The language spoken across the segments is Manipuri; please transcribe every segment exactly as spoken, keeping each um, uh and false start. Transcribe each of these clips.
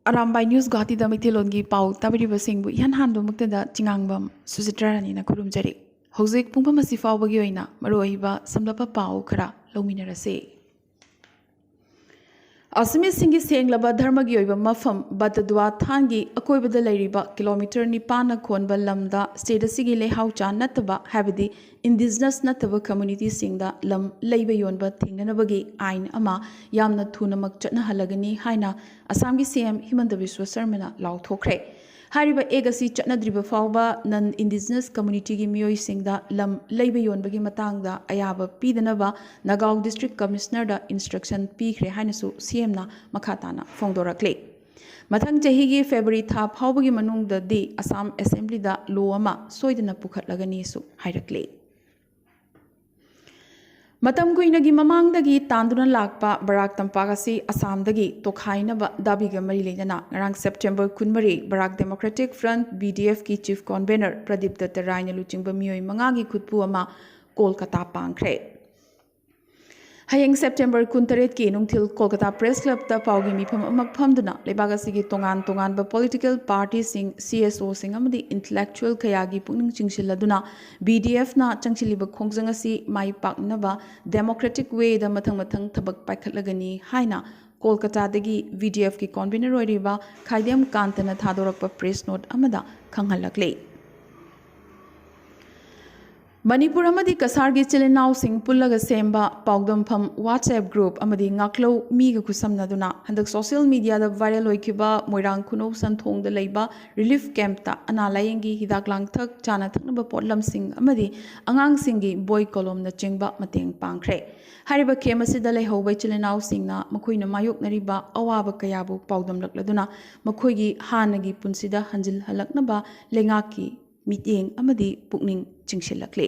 ꯑꯔꯥꯝꯕꯥꯏ ꯅ꯭ꯌꯨꯁ ꯒꯨꯋꯥꯍꯥꯇꯤꯗ ꯃꯩꯇꯩꯂꯣꯟꯒꯤ ꯄꯥꯎ ꯇꯥꯕꯤꯔꯤꯕꯁꯤꯡꯕꯨ ꯏꯍꯥꯟ ꯍꯥꯟꯕꯃꯛꯇꯗ ꯆꯤꯉꯥꯡꯕꯝ ꯁꯨꯖꯤꯇ꯭ꯔꯥ ꯔꯥꯅꯤꯅ ꯈꯨꯔꯨꯝꯖꯔꯤ꯫ ꯍꯧꯖꯤꯛ ꯄꯨꯡꯐꯝ ꯑꯁꯤ ꯐꯥꯎꯕꯒꯤ ꯑꯣꯏꯅ ꯃꯔꯨꯑꯣꯏꯕ ꯁꯝꯂꯞꯄ ꯄꯥꯎ ꯈꯔ ꯂꯧꯃꯤꯟꯅꯔꯁꯤ꯫ ꯑꯁꯥꯃꯤꯁꯁꯤꯡꯒꯤ ꯁꯦꯡꯂꯕ ꯙꯔꯃꯒꯤ ꯑꯣꯏꯕ ꯃꯐꯝ ꯕꯇꯗꯨꯋꯥ ꯊꯥꯟꯒꯤ ꯑꯀꯣꯏꯕꯗ ꯂꯩꯔꯤꯕ ꯀꯤꯂꯣꯃꯤꯇꯔ ꯅꯤꯄꯥꯟꯅ ꯀꯣꯟꯕ ꯂꯝꯗ state ꯑꯁꯤꯒꯤ ꯂꯩꯍꯥꯎ ꯆꯥ ꯅꯠꯇꯕ, ꯍꯥꯏꯕꯗꯤ indigenous ꯅꯠꯇꯕ communityꯁꯤꯡꯗ ꯂꯝ ꯂꯩꯕ ꯌꯣꯟꯕ ꯊꯤꯡꯅꯅꯕꯒꯤ ꯑꯥꯏꯟ ꯑꯃ ꯌꯥꯝꯅ ꯊꯨꯅꯃꯛ ꯆꯠꯅꯍꯜꯂꯒꯅꯤ ꯍꯥꯏꯅ ꯑꯁꯥꯝꯒꯤ C M ꯍꯤꯃꯟꯇ ꯕꯤꯁ꯭ꯋ ꯁꯔꯃꯅ ꯂꯥꯎꯊꯣꯛꯈ꯭ꯔꯦ꯫ ꯍꯥꯏꯔꯤꯕ act ꯑꯁꯤ ꯆꯠꯅꯗ꯭ꯔꯤꯕ ꯐꯥꯎꯕ non indigenous communityꯒꯤ ꯃꯤꯑꯣꯏꯁꯤꯡꯗ ꯂꯝ ꯂꯩꯕ ꯌꯣꯟꯕꯒꯤ ꯃꯇꯥꯡꯗ ꯑꯌꯥꯕ ꯄꯤꯗꯅꯕ ꯅꯒꯥꯎ district commissionerꯗ instruction ꯄꯤꯈ꯭ꯔꯦ ꯍꯥꯏꯅꯁꯨ C Mꯅ ꯃꯈꯥ ꯇꯥꯅ ꯐꯣꯡꯗꯣꯔꯛꯂꯤ꯫ ꯃꯊꯪ ꯆꯍꯤꯒꯤ February ꯊꯥ ꯐꯥꯎꯕꯒꯤ ꯃꯅꯨꯡꯗꯗꯤ ꯑꯁꯥꯝ Assemblyꯗ law ꯑꯃ ꯁꯣꯏꯗꯅ ꯄꯨꯈꯠꯂꯒꯅꯤꯁꯨ ꯍꯥꯏꯔꯛꯂꯤ꯫ ꯃꯇꯝ ꯀꯨꯏꯅꯒꯤ ꯃꯃꯥꯡꯗꯒꯤ ꯇꯥꯟꯗꯨꯅ ꯂꯥꯛꯄ ꯕꯔꯥꯛ ꯇꯝꯄꯥꯛ ꯑꯁꯤ ꯑꯁꯥꯝꯗꯒꯤ ꯇꯣꯈꯥꯏꯅꯕ ꯗꯥꯕꯤꯒ ꯃꯔꯤ ꯂꯩꯅꯅ ꯉꯔꯥꯡ September ꯀꯨꯟꯃꯔꯤ ꯕꯔꯥꯛ Democratic Front, B D Fꯀꯤ chief convener Pradeep ꯗꯠꯇ ꯔꯥꯏꯅ ꯂꯨꯆꯤꯡꯕ ꯃꯤꯑꯣꯏ ꯃꯉꯥꯒꯤ ꯈꯨꯠꯄꯨ ꯑꯃ ꯀꯣꯜꯀꯇꯥ ꯄꯥꯡꯈ꯭ꯔꯦ꯫ ꯍꯌꯦꯡ September ꯀꯨꯟꯇꯔꯦꯠꯀꯤ ꯅꯨꯡꯊꯤꯜ ꯀꯣꯜꯀꯇꯥ Press Clubꯇ ꯄꯥꯎꯒꯤ ꯃꯤꯐꯝ ꯑꯃ ꯐꯝꯗꯨꯅ ꯂꯩꯕꯥꯛ ꯑꯁꯤꯒꯤ ꯇꯣꯉꯥꯟ ꯇꯣꯉꯥꯟꯕ political partyꯁꯤꯡ, C S Oꯁꯤꯡ ꯑꯃꯗꯤ intellectual ꯀꯌꯥꯒꯤ ꯄꯨꯛꯅꯤꯡ ꯆꯤꯡꯁꯤꯜꯂꯗꯨꯅ B D Fꯅ ꯆꯪꯁꯤꯜꯂꯤꯕ ꯈꯣꯡꯖꯪ ꯑꯁꯤ ꯃꯥꯏ ꯄꯥꯛꯅꯕ democratic wayꯗ ꯃꯊꯪ ꯃꯊꯪ ꯊꯕꯛ ꯄꯥꯏꯈꯠꯂꯒꯅꯤ ꯍꯥꯏꯅ ꯀꯣꯜꯀꯇꯥꯗꯒꯤ B D Fꯀꯤ convener ꯑꯣꯏꯔꯤꯕ ꯈꯥꯏꯗꯦꯝ ꯀꯥꯟꯇꯅ ꯊꯥꯗꯣꯔꯛꯄ press note ꯑꯃꯗ ꯈꯪꯍꯜꯂꯛꯂꯤ꯫ ꯃꯅꯤꯄꯨꯔ ꯑꯃꯗꯤ ꯀꯁꯥꯔꯒꯤ ꯏꯆꯤꯜ ꯏꯅꯥꯎꯁꯤꯡ ꯄꯨꯜꯂꯒ ꯁꯦꯝꯕ ꯄꯥꯎꯗꯝꯐꯝ WhatsApp group ꯑꯃꯗꯤ ꯉꯥꯛꯂꯧ ꯃꯤꯒ ꯈꯨꯠꯁꯝꯅꯗꯨꯅ ꯍꯟꯗꯛ social mediaꯗ viral ꯑꯣꯏꯈꯤꯕ ꯃꯣꯏꯔꯥꯡ ꯈꯨꯅꯧ ꯁꯟꯊꯣꯡꯗ ꯂꯩꯕ relief campꯇ ꯑꯅꯥ ꯂꯥꯌꯦꯡꯒꯤ ꯍꯤꯗꯥꯛ ꯂꯥꯡꯊꯛ, ꯆꯥꯅ ꯊꯛꯅꯕ ꯄꯣꯠꯂꯝꯁꯤꯡ ꯑꯃꯗꯤ ꯑꯉꯥꯡꯁꯤꯡꯒꯤ ꯕꯣꯏ ꯀꯣꯂꯣꯝꯅꯆꯤꯡꯕ ꯃꯇꯦꯡ ꯄꯥꯡꯈ꯭ꯔꯦ꯫ ꯍꯥꯏꯔꯤꯕ camp ꯑꯁꯤꯗ ꯂꯩꯍꯧꯕ ꯏꯆꯤꯜ ꯏꯅꯥꯎꯁꯤꯡꯅ ꯃꯈꯣꯏꯅ ꯃꯥꯌꯣꯛꯅꯔꯤꯕ ꯑꯋꯥꯕ ꯀꯌꯥꯕꯨ ꯄꯥꯎꯗꯝꯂꯛꯂꯗꯨꯅ ꯃꯈꯣꯏꯒꯤ ꯍꯥꯟꯅꯒꯤ ꯄꯨꯟꯁꯤꯗ ꯍꯟꯖꯤꯜꯍꯜꯂꯛꯅꯕ ꯂꯩꯉꯥꯛꯀꯤ ꯃꯤꯠꯌꯦꯡ ꯑꯃꯗꯤ ꯄꯨꯛꯅꯤꯡ ꯆꯤꯡꯁꯤꯜꯂꯛꯂꯤ꯫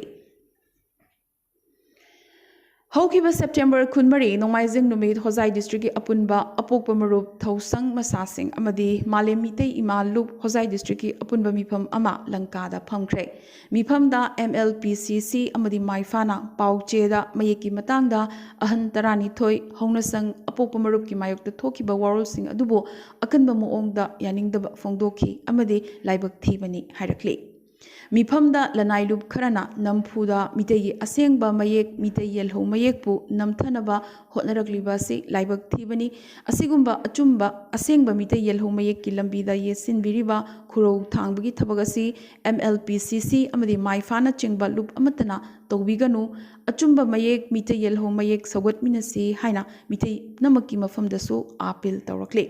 ꯍꯧꯈꯤꯕ ꯁꯦꯞꯇꯦꯝꯕꯔ ꯀꯨꯟꯃꯔꯤ ꯅꯣꯡꯃꯥꯏꯖꯤꯡ ꯅꯨꯃꯤꯠ ꯍꯣꯖꯥꯏ ꯗꯤꯁꯇ꯭ꯔꯤꯛꯀꯤ ꯑꯄꯨꯟꯕ ꯑꯄꯣꯛꯄ ꯃꯔꯨꯞ ꯊꯧꯁꯪ ꯃꯁꯥꯁꯤꯡ ꯑꯃꯗꯤ ꯃꯥꯂꯦꯝ ꯃꯤꯇꯩ ꯏꯃꯥ ꯂꯨꯞ ꯍꯣꯖꯥꯏ ꯗꯤꯁꯇ꯭ꯔꯤꯛꯀꯤ ꯑꯄꯨꯟꯕ ꯃꯤꯐꯝ ꯑꯃ ꯂꯪꯀꯥꯗ ꯐꯝꯈ꯭ꯔꯦ꯫ ꯃꯤꯐꯝꯗ ꯑꯦꯝ ꯑꯦꯜ ꯄꯤ ꯁꯤ ꯁꯤ ꯑꯃꯗꯤ ꯃꯥꯏꯐꯥꯅ ꯄꯥꯎꯆꯦꯗ ꯃꯌꯦꯛꯀꯤ ꯃꯇꯥꯡꯗ ꯑꯍꯟ ꯇꯔꯥꯅꯤꯊꯣꯏ ꯍꯧꯅꯁꯪ ꯑꯄꯣꯛꯄ ꯃꯔꯨꯞꯀꯤ ꯃꯥꯌꯣꯛꯇ ꯊꯣꯛꯈꯤꯕ ꯋꯥꯔꯣꯜꯁꯤꯡ ꯑꯗꯨꯕꯨ ꯑꯀꯟꯕ ꯃꯑꯣꯡꯗ ꯌꯥꯅꯤꯡꯗꯕ ꯐꯣꯡꯗꯣꯛꯈꯤ ꯑꯃꯗꯤ ꯂꯥꯏꯕꯛ ꯊꯤꯕꯅꯤ ꯍꯥꯏꯔꯛꯂꯤ꯫ ꯃꯤꯐꯝꯗ ꯂꯅꯥꯏ ꯂꯨꯞ ꯈꯔꯅ ꯅꯝꯐꯨꯗ ꯃꯤꯇꯩꯒꯤ ꯑꯁꯦꯡꯕ ꯃꯌꯦꯛ ꯃꯤꯇꯩ ꯌꯦꯜꯍꯧ ꯃꯌꯦꯛꯄꯨ ꯅꯝꯊꯅꯕ ꯍꯣꯠꯅꯔꯛꯂꯤꯕ ꯑꯁꯤ ꯂꯥꯏꯕꯛ ꯊꯤꯕꯅꯤ꯫ ꯑꯁꯤꯒꯨꯝꯕ ꯑꯆꯨꯝꯕ ꯑꯁꯦꯡꯕ ꯃꯤꯇꯩ ꯌꯦꯜꯍꯧ ꯃꯌꯦꯛꯀꯤ ꯂꯝꯕꯤꯗ ꯌꯦꯠꯁꯤꯟꯕꯤꯔꯤꯕ ꯈꯨꯔꯧ ꯊꯥꯡꯕꯒꯤ ꯊꯕꯛ ꯑꯁꯤ ꯑꯦꯝ ꯑꯦꯜ ꯄꯤ ꯁꯤ ꯁꯤ ꯑꯃꯗꯤ ꯃꯥꯏꯐꯥꯅꯆꯤꯡꯕ ꯂꯨꯞ ꯑꯃꯠꯇꯅ ꯇꯧꯕꯤꯒꯅꯨ꯫ ꯑꯆꯨꯝꯕ ꯃꯌꯦꯛ ꯃꯤꯇꯩ ꯌꯦꯜꯍꯧ ꯃꯌꯦꯛ ꯁꯧꯒꯠꯃꯤꯟꯅꯁꯤ ꯍꯥꯏꯅ ꯃꯤꯇꯩ ꯄꯨꯝꯅꯃꯛꯀꯤ ꯃꯐꯝꯗꯁꯨ ꯑꯥꯄꯤꯜ ꯇꯧꯔꯛꯂꯤ꯫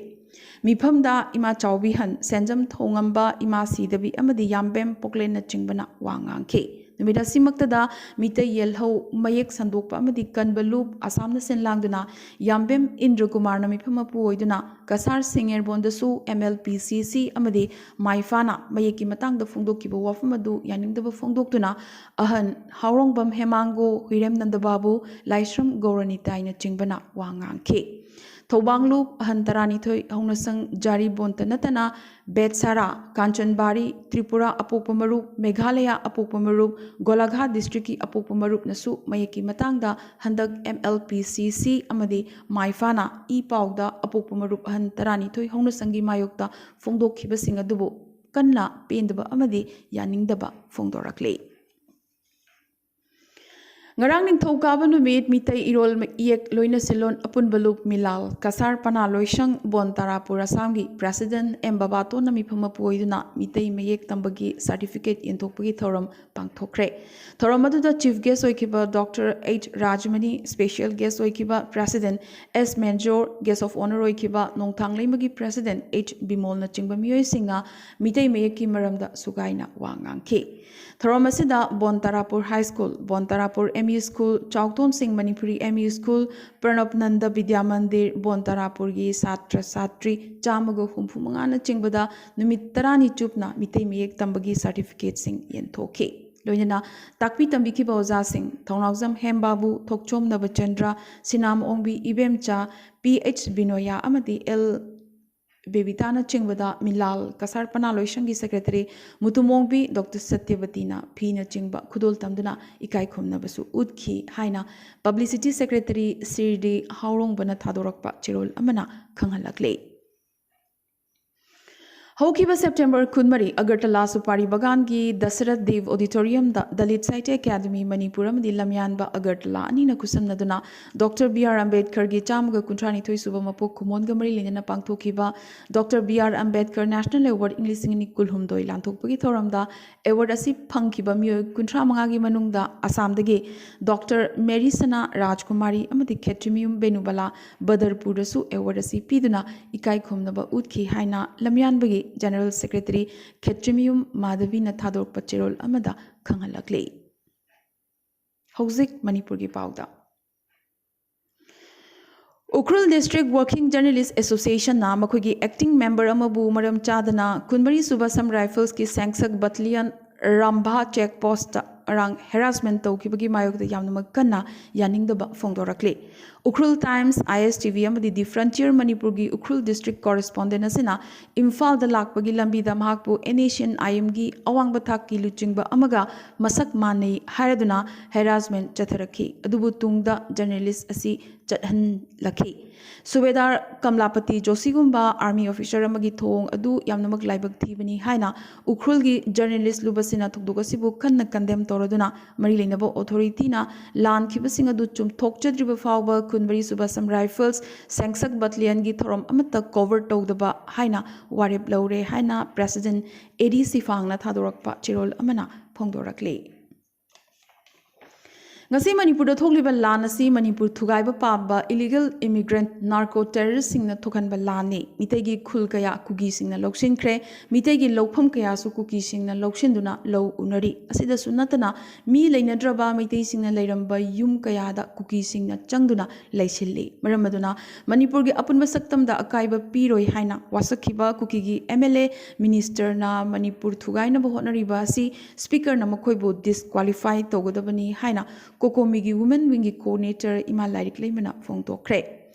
ꯃꯤꯐꯝꯗ ꯏꯃꯥ ꯆꯥꯎꯕꯤꯍꯟ, ꯁꯦꯟꯖꯝ ꯊꯧꯉꯝꯕ, ꯏꯃꯥ ꯁꯤꯗꯕꯤ ꯑꯃꯗꯤ ꯌꯥꯝꯕꯦꯝ ꯄꯣꯛꯂꯦꯟꯅꯆꯤꯡꯕꯅ ꯋꯥ ꯉꯥꯡꯈꯤ꯫ ꯅꯨꯃꯤꯠ ꯑꯁꯤꯃꯛꯇꯗ ꯃꯤꯇꯩ ꯌꯦꯜꯍꯧ ꯃꯌꯦꯛ ꯁꯟꯗꯣꯛꯄ ꯑꯃꯗꯤ ꯀꯟꯕ ꯂꯨꯞ ꯑꯁꯥꯝꯅ ꯁꯤꯟ ꯂꯥꯡꯗꯨꯅ ꯌꯥꯝꯕꯦꯝ ꯏꯟꯗ꯭ꯔꯀꯨꯃꯥꯔꯅ ꯃꯤꯐꯝ ꯃꯄꯨ ꯑꯣꯏꯗꯨꯅ ꯀꯁꯥꯔ ꯁꯤꯡꯉꯦꯔꯕꯣꯟꯗꯁꯨ ꯑꯦꯝ ꯑꯦꯜ ꯄꯤ ꯁꯤ ꯁꯤ ꯑꯃꯗꯤ ꯃꯥꯏꯐꯥꯅ ꯃꯌꯦꯛꯀꯤ ꯃꯇꯥꯡꯗ ꯐꯣꯡꯗꯣꯛꯈꯤꯕ ꯋꯥꯐꯝ ꯑꯗꯨ ꯌꯥꯅꯤꯡꯗꯕ ꯐꯣꯡꯗꯣꯛꯇꯨꯅ ꯑꯍꯟ ꯍꯥꯎꯔꯣꯡꯕꯝ ꯍꯦꯃꯥꯡꯒꯣ, ꯍꯨꯏꯔꯦꯝ ꯅꯟꯗꯕꯥꯕꯨ, ꯂꯥꯏꯁ꯭ꯔꯝ ꯒꯧꯔꯅꯤꯇꯥꯏꯅꯆꯤꯡꯕꯅ ꯋꯥ ꯉꯥꯡꯈꯤ꯫ ꯊꯧꯕꯥꯡ ꯂꯨꯞ ꯑꯍꯟ ꯇꯔꯥꯅꯤꯊꯣꯏ ꯍꯧꯅꯁꯪ ꯖꯥꯔꯤꯕꯣꯟꯇ ꯅꯠꯇꯅ ꯕꯦꯠꯁꯥꯔꯥ, ꯀꯥꯟꯆꯟꯕꯥꯔꯤ, ꯇ꯭ꯔꯤꯄꯨꯔꯥ ꯑꯄꯣꯛꯄ ꯃꯔꯨꯞ, ꯃꯦꯘꯥꯂꯌꯥ ꯑꯄꯣꯛꯄ ꯃꯔꯨꯞ, ꯒꯣꯂꯥꯘꯥꯠ ꯗꯤꯁꯇ꯭ꯔꯤꯛꯀꯤ ꯑꯄꯣꯛꯄ ꯃꯔꯨꯞꯅꯁꯨ ꯃꯌꯦꯛꯀꯤ ꯃꯇꯥꯡꯗ ꯍꯟꯗꯛ ꯑꯦꯝ ꯑꯦꯜ ꯄꯤ ꯁꯤ ꯁꯤ ꯑꯃꯗꯤ ꯃꯥꯏꯐꯥꯅ ꯏ ꯄꯥꯎꯗ ꯑꯄꯣꯛꯄ ꯃꯔꯨꯞ ꯑꯍꯟ ꯇꯔꯥꯅꯤꯊꯣꯏ ꯍꯧꯅꯁꯪꯒꯤ ꯃꯥꯌꯣꯛꯇ ꯐꯣꯡꯗꯣꯛꯈꯤꯕꯁꯤꯡ ꯑꯗꯨꯕꯨ ꯀꯟꯅ ꯄꯦꯟꯗꯕ ꯑꯃꯗꯤ ꯌꯥꯅꯤꯡꯗꯕ ꯐꯣꯡꯗꯣꯔꯛꯂꯤ꯫ ꯉꯔꯥꯡ ꯅꯤꯡꯊꯧꯀꯥꯕ ꯅꯨꯃꯤꯠ ꯃꯤꯇꯩ ꯏꯔꯣꯜ ꯏꯌꯦꯛ ꯂꯣꯏꯅ ꯁꯤꯜꯂꯣꯟ ꯑꯄꯨꯟꯕ ꯂꯨꯞ ꯃꯤꯂꯥꯜ ꯀꯁꯥꯔ ꯄꯅꯥ ꯂꯣꯏꯁꯪ ꯕꯣꯟ ꯇꯥꯔꯥꯄꯨꯔ ꯑꯁꯥꯝꯒꯤ ꯄ꯭ꯔꯦꯁꯤꯗꯦꯟ ꯑꯦꯝ ꯕꯕꯥꯇꯣꯟꯅ ꯃꯤꯐꯝ ꯃꯄꯨ ꯑꯣꯏꯗꯨꯅ ꯃꯤꯇꯩ ꯃꯌꯦꯛ ꯇꯝꯕꯒꯤ ꯁꯥꯔꯇꯤꯐꯤꯀꯦꯠ ꯌꯦꯟꯊꯣꯛꯄꯒꯤ ꯊꯧꯔꯝ ꯄꯥꯡꯊꯣꯛꯈ꯭ꯔꯦ꯫ ꯊꯧꯔꯝ ꯑꯗꯨꯗ ꯆꯤꯐ ꯒꯦꯁ ꯑꯣꯏꯈꯤꯕ doctor H Rajmani, special guest ꯑꯣꯏꯈꯤꯕ president S Menjor, guest of honour ꯑꯣꯏꯈꯤꯕ ꯅꯣꯡꯊꯥꯡꯂꯩꯃꯒꯤ ꯄ꯭ꯔꯦꯁꯤꯗꯦꯟ ꯑꯩꯆ ꯕꯤꯃꯣꯜꯅꯆꯤꯡꯕ ꯃꯤꯑꯣꯏꯁꯤꯡꯅ ꯃꯤꯇꯩ ꯃꯌꯦꯛꯀꯤ ꯃꯔꯝꯗ ꯁꯨꯒꯥꯏꯅ ꯋꯥ ꯉꯥꯡꯈꯤ꯫ ꯊꯧꯔꯝ ꯑꯁꯤꯗ ꯕꯣꯟ ꯇꯥꯔꯥꯄꯨꯔ ꯍꯥꯏ ꯁ꯭ꯀꯨꯜ, ꯕꯣꯟ ꯇꯥꯔꯥꯄꯨꯔ ꯑꯦꯝ ꯏ ꯁ꯭ꯀꯨꯜ, ꯆꯥꯎꯊꯣꯟ ꯁꯤꯡ Manipuri M E school, ꯄ꯭ꯔꯅꯕ Nanda ꯕꯤꯗ꯭ꯌꯥ ꯃꯟꯗꯤꯔ, ꯕꯣꯟ ꯇꯥꯔꯥꯄꯨꯔꯒꯤ ꯁꯥꯇ꯭ꯔ ꯁꯥꯇ꯭ꯔꯤ ꯆꯥꯝꯃꯒ ꯍꯨꯝꯐꯨ ꯃꯉꯥꯅꯆꯤꯡꯕꯗ ꯅꯨꯃꯤꯠ ꯇꯔꯥꯅꯤ ꯆꯨꯞꯅ ꯃꯤꯇꯩ ꯃꯌꯦꯛ ꯇꯝꯕꯒꯤ ꯁꯥꯔꯇꯤꯐꯤꯀꯦꯠꯁꯤꯡ ꯌꯦꯟꯊꯣꯛꯈꯤ꯫ ꯂꯣꯏꯅꯅ ꯇꯥꯛꯄꯤ ꯇꯝꯕꯤꯈꯤꯕ ꯑꯣꯖꯥꯁꯤꯡ ꯊꯧꯅꯥꯎꯖꯝ ꯍꯦꯝꯕꯥꯕꯨ, ꯊꯣꯛꯆꯣꯝ ꯅꯕꯆꯟꯗ꯭ꯔ, ꯁꯤꯅꯥꯝ ꯑꯣꯡꯕꯤ ꯏꯕꯦꯝꯆꯥ, ꯄꯤ ꯑꯩꯆ ꯕꯤꯅꯣꯌꯥ ꯑꯃꯗꯤ ꯑꯦꯜ ꯕꯦꯕꯤꯇꯥꯅꯆꯤꯡꯕꯗ ꯃꯤꯂꯥꯜ ꯀꯁꯥꯔ ꯄꯅꯥ ꯂꯣꯏꯁꯪꯒꯤ ꯁꯦꯀ꯭ꯔꯦꯇꯔꯤ ꯃꯨꯇꯨꯃꯣꯡꯕꯤ ꯗꯣꯛꯇꯔ ꯁꯇ꯭ꯌꯕꯇꯤꯅ ꯐꯤꯅꯆꯤꯡꯕ ꯈꯨꯗꯣꯜ ꯇꯝꯗꯨꯅ ꯏꯀꯥꯏ ꯈꯨꯝꯅꯕꯁꯨ ꯎꯠꯈꯤ ꯍꯥꯏꯅ ꯄꯕ꯭ꯂꯤꯁꯤꯇꯤ ꯁꯦꯀ꯭ꯔꯦꯇꯔꯤ ꯁꯤꯔꯗꯤ ꯍꯥꯎꯔꯣꯡꯕꯅ ꯊꯥꯗꯣꯔꯛꯄ ꯆꯦꯔꯣꯜ ꯑꯃꯅ ꯈꯪꯍꯜꯂꯛꯂꯤ꯫ ꯍꯧꯈꯤꯕ ꯁꯦꯞꯇꯦꯝꯕꯔ ꯀꯨꯟꯃꯔꯤ ꯑꯒꯔꯇꯂꯥ ꯁꯨꯄꯥꯔꯤ ꯕꯒꯥꯟꯒꯤ ꯗꯁꯔꯠ ꯗꯦꯕ ꯑꯣꯗꯤꯇꯣꯔꯤꯌꯝꯗ ꯗꯂꯤꯠ ꯁꯥꯍꯤꯇ꯭ꯌ ꯑꯦꯀꯥꯗꯃꯤ ꯃꯅꯤꯄꯨꯔ ꯑꯃꯗꯤ ꯂꯝꯌꯥꯟꯕ ꯑꯒꯔꯇꯂꯥ ꯑꯅꯤꯅ ꯈꯨꯠꯁꯝꯅꯗꯨꯅ ꯗꯣꯛꯇꯔ ꯕꯤ ꯑꯥꯔ ꯑꯝꯕꯦꯗꯀꯔꯒꯤ ꯆꯥꯝꯃꯒ ꯀꯨꯟꯊ꯭ꯔꯥꯅꯤꯊꯣꯏ ꯁꯨꯕ ꯃꯄꯣꯛ ꯀꯨꯝꯑꯣꯟꯒ ꯃꯔꯤ ꯂꯩꯅꯅ ꯄꯥꯡꯊꯣꯛꯈꯤꯕ doctor B R Ambedkar national award ꯏꯪ ꯂꯤꯁꯤꯡ ꯑꯅꯤ ꯀꯨꯟꯍꯨꯝꯗꯣꯏ ꯂꯥꯟꯊꯣꯛꯄꯒꯤ ꯊꯧꯔꯝꯗ ꯑꯦꯋꯥꯔꯗ ꯑꯁꯤ ꯐꯪꯈꯤꯕ ꯃꯤꯑꯣꯏ ꯀꯨꯟꯊ꯭ꯔꯥ ꯃꯉꯥꯒꯤ ꯃꯅꯨꯡꯗ ꯑꯁꯥꯝꯗꯒꯤ ꯗꯣꯛꯇꯔ ꯃꯦꯔꯤ ꯁꯅꯥ ꯔꯥꯖꯀꯨꯃꯥꯔꯤ ꯑꯃꯗꯤ ꯈꯦꯇ꯭ꯔꯤꯃꯌꯨꯝ ꯕꯦꯅꯨꯕꯂꯥ ꯕꯗꯔꯄꯨꯔꯗꯁꯨ ꯑꯦꯋꯥꯔꯗ ꯑꯁꯤ ꯄꯤꯗꯨꯅ ꯏꯀꯥꯏ ꯈꯨꯝꯅꯕ ꯎꯠꯈꯤ ꯍꯥꯏꯅ ꯂꯝꯌꯥꯟꯕꯒꯤ ꯖꯦꯅꯔꯦꯜ ꯁꯦꯀ꯭ꯔꯦꯇꯔꯤ ꯈꯦꯇ꯭ꯔꯤꯃꯌꯨꯝ ꯃꯥꯙꯕꯤꯅ ꯊꯥꯗꯣꯔꯛꯄ ꯆꯦꯔꯣꯜ ꯑꯃꯗ ꯈꯪꯍꯜꯂꯛꯂꯤ꯫ ꯍꯧꯖꯤꯛ ꯃꯅꯤꯄꯨꯔꯒꯤ ꯄꯥꯎꯗ꯫ ꯎꯈ꯭ꯔꯨꯜ ꯗꯤꯁꯇ꯭ꯔꯤꯛ ꯋꯥꯔꯀꯤꯡ ꯖꯔꯅꯦꯂꯤꯁ ꯑꯦꯁꯣꯁꯤꯌꯦꯁꯟꯅ ꯃꯈꯣꯏꯒꯤ ꯑꯦꯛꯇꯤꯡ ꯃꯦꯝꯕꯔ ꯑꯃꯕꯨ ꯃꯔꯝ ꯆꯥꯗꯅ ꯀꯨꯟꯃꯔꯤ ꯁꯨꯕ ꯑꯁꯥꯝ ꯔꯥꯏꯐꯜꯁꯀꯤ ꯁꯦꯡꯁꯛ ꯕꯠꯂꯤꯌꯟ ꯔꯥꯝꯚꯥ ꯆꯦꯛ ꯄꯣꯁꯇ ꯉꯔꯥꯡ ꯍꯦꯔꯥꯁꯃꯦꯟ ꯇꯧꯈꯤꯕꯒꯤ ꯃꯥꯌꯣꯛꯇ ꯌꯥꯝꯅꯃꯛ ꯀꯟꯅ ꯌꯥꯅꯤꯡꯗꯕ ꯐꯣꯡꯗꯣꯔꯛꯂꯤ꯫ ꯎꯈ꯭ꯔꯨꯜ ꯇꯥꯏꯝꯁ, ꯑꯥꯏ ꯑꯦꯁ ꯇꯤ ꯚꯤ ꯑꯃꯗꯤ ꯗꯤ ꯐ꯭ꯔꯟꯇꯤꯌꯔ ꯃꯅꯤꯄꯨꯔꯒꯤ ꯎꯈ꯭ꯔꯨꯜ ꯗꯤꯁꯇ꯭ꯔꯤꯛ ꯀꯣꯔꯦꯁꯄꯣꯟꯗꯦꯟ ꯑꯁꯤꯅ ꯏꯝꯐꯥꯜꯗ ꯂꯥꯛꯄꯒꯤ ꯂꯝꯕꯤꯗ ꯃꯍꯥꯛꯄꯨ ꯑꯦꯟ ꯑꯦꯁ ꯑꯦꯟ ꯑꯥꯏ ꯑꯦꯝꯒꯤ ꯑꯋꯥꯡꯕ ꯊꯥꯛꯀꯤ ꯂꯨꯆꯤꯡꯕ ꯑꯃꯒ ꯃꯁꯛ ꯃꯥꯟꯅꯩ ꯍꯥꯏꯔꯗꯨꯅ ꯍꯦꯔꯥꯁꯃꯦꯟ ꯆꯠꯊꯔꯛꯈꯤ꯫ ꯑꯗꯨꯕꯨ ꯇꯨꯡꯗ ꯖꯔꯅꯦꯂꯤꯁ ꯑꯁꯤ ꯆꯠꯍꯜꯂꯛꯈꯤ꯫ ꯁꯨꯕꯦꯗꯥꯔ ꯀꯝꯂꯥꯄꯇꯤ ꯖꯣꯁꯤꯒꯨꯝꯕ ꯑꯥꯔꯃꯤ ꯑꯣꯐꯤꯁꯔ ꯑꯃꯒꯤ ꯊꯧꯑꯣꯡ ꯑꯗꯨ ꯌꯥꯝꯅꯃꯛ ꯂꯥꯏꯕꯛ ꯊꯤꯕꯅꯤ ꯍꯥꯏꯅ ꯎꯈ꯭ꯔꯨꯜꯒꯤ ꯖꯔꯅꯦꯂꯤꯁ ꯂꯨꯕꯁꯤꯅ ꯊꯧꯗꯣꯛ ꯑꯁꯤꯕꯨ ꯀꯟꯅ ꯀꯟꯗꯦꯝ ꯇꯧꯔꯗꯨꯅ ꯃꯔꯤ ꯂꯩꯅꯕ ꯑꯣꯊꯣꯔꯤꯇꯤꯅ ꯂꯥꯟꯈꯤꯕꯁꯤꯡ ꯑꯗꯨ ꯆꯨꯝꯊꯣꯛꯆꯗ꯭ꯔꯤꯕ ꯐꯥꯎꯕ ꯀꯨꯟꯃꯔꯤ ꯁꯨꯕ ꯑꯁꯥꯝ ꯔꯥꯏꯐꯜꯁ ꯁꯦꯡꯁꯛ ꯕꯠꯂꯤꯌꯟꯒꯤ ꯊꯧꯔꯝ ꯑꯃꯠꯇ ꯀꯣꯚꯔ ꯇꯧꯗꯕ ꯍꯥꯏꯅ ꯋꯥꯔꯦꯞ ꯂꯧꯔꯦ ꯍꯥꯏꯅ ꯄ꯭ꯔꯦꯁꯤꯗꯦꯟꯠ ꯑꯦ ꯗꯤ ꯁꯤꯐꯥꯡꯅ ꯊꯥꯗꯣꯔꯛꯄ ꯆꯦꯔꯣꯜ ꯑꯃꯅ ꯐꯣꯡꯗꯣꯔꯛꯂꯤ꯫ ꯉꯁꯤ ꯃꯅꯤꯄꯨꯔꯗ ꯊꯣꯛꯂꯤꯕ ꯂꯥꯟ ꯑꯁꯤ ꯃꯅꯤꯄꯨꯔ ꯊꯨꯒꯥꯏꯕ ꯄꯥꯝꯕ illegal immigrant narco terroristꯁꯤꯡꯅ ꯊꯣꯛꯍꯟꯕ ꯂꯥꯟꯅꯤ꯫ ꯃꯤꯇꯩꯒꯤ ꯈꯨꯜ ꯀꯌꯥ ꯀꯨꯀꯤꯁꯤꯡꯅ ꯂꯧꯁꯤꯟꯈ꯭ꯔꯦ꯫ ꯃꯤꯇꯩꯒꯤ ꯂꯧꯐꯝ ꯀꯌꯥꯁꯨ ꯀꯨꯀꯤꯁꯤꯡꯅ ꯂꯧꯁꯤꯟꯗꯨꯅ ꯂꯧ ꯎꯅꯔꯤ꯫ ꯑꯁꯤꯗꯁꯨ ꯅꯠꯇꯅ ꯃꯤ ꯂꯩꯅꯗ꯭ꯔꯕ ꯃꯩꯇꯩꯁꯤꯡꯅ ꯂꯩꯔꯝꯕ ꯌꯨꯝ ꯀꯌꯥꯗ ꯀꯨꯀꯤꯁꯤꯡꯅ ꯆꯪꯗꯨꯅ ꯂꯩꯁꯤꯜꯂꯤ꯫ ꯃꯔꯝ ꯑꯗꯨꯅ ꯃꯅꯤꯄꯨꯔꯒꯤ ꯑꯄꯨꯟꯕ ꯁꯛꯇꯝꯗ ꯑꯀꯥꯏꯕ ꯄꯤꯔꯣꯏ ꯍꯥꯏꯅ ꯋꯥꯁꯛꯈꯤꯕ ꯀꯨꯀꯤꯒꯤ MLA ministerꯅ ꯃꯅꯤꯄꯨꯔ ꯊꯨꯒꯥꯏꯅꯕ ꯍꯣꯠꯅꯔꯤꯕ ꯑꯁꯤ Speakerꯅ ꯃꯈꯣꯏꯕꯨ disqualify ꯇꯧꯒꯗꯕꯅꯤ ꯍꯥꯏꯅ COCOMIꯒꯤ Women Wingꯒꯤ coordinator ꯏꯃꯥ ꯂꯥꯏꯔꯤꯛ ꯂꯩꯃꯅ ꯐꯣꯡꯗꯣꯛꯈ꯭ꯔꯦ꯫